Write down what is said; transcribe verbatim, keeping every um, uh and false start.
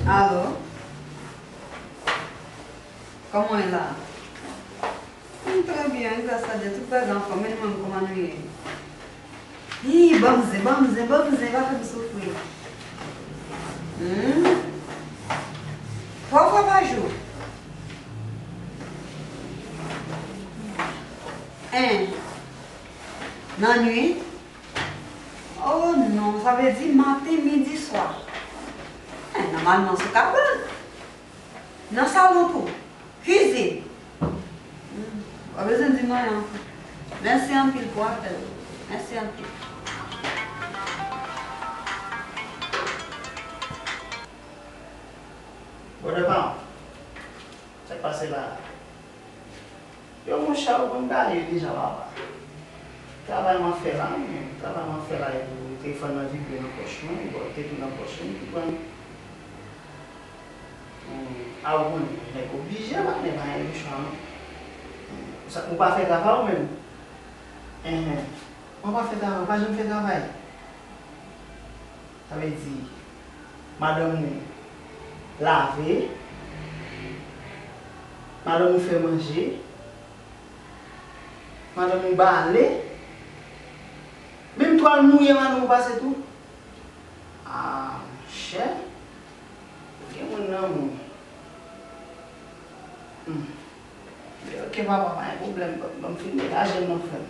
Alo? Kòman w ye la? M trè byen, gras a Dye, tout bagay anfòm. E nou menm, kòman nou ye? Ih, ban m zen, ban m zen, ban m zen, pa fè m soufri. Hmm? Twa fwa pa jou? En. Nan nuit? Oh non, sa vle di maten, midi, swa. Eh, nòmalman sou kabann. Nan salon tou. Kizin. Hmm, pa bezwen di m anyen ankò. Mèsi anpil pou apèl ou. Mèsi anpil. Brother Pound, sa k pase la? Yo, monchè, ou konn bagay yo deja, papa. Travay m ap fè la, men travay m ap fè la, epi telefòn nan vibre nan pòch mwen, bon, te tou nan pòch mwen, ki pran, hmm, a, ou konnen, nèg oblije, pa, nèg pa gen lechwa, non. Hmm, sa, ou pa fè travay ou menm? Enhen. Ou pa fè travay, ou pa janm fè travay. Sa vle di, madanm ou lave, madanm ou fè manje, madanm ou bale, menm twal mouye madanm ou pase tou. Ah, monchè, gen moun nan moun. Hmm. Ok, papa, pa gen pwoblèm, ban m fin degaje m non, frè m.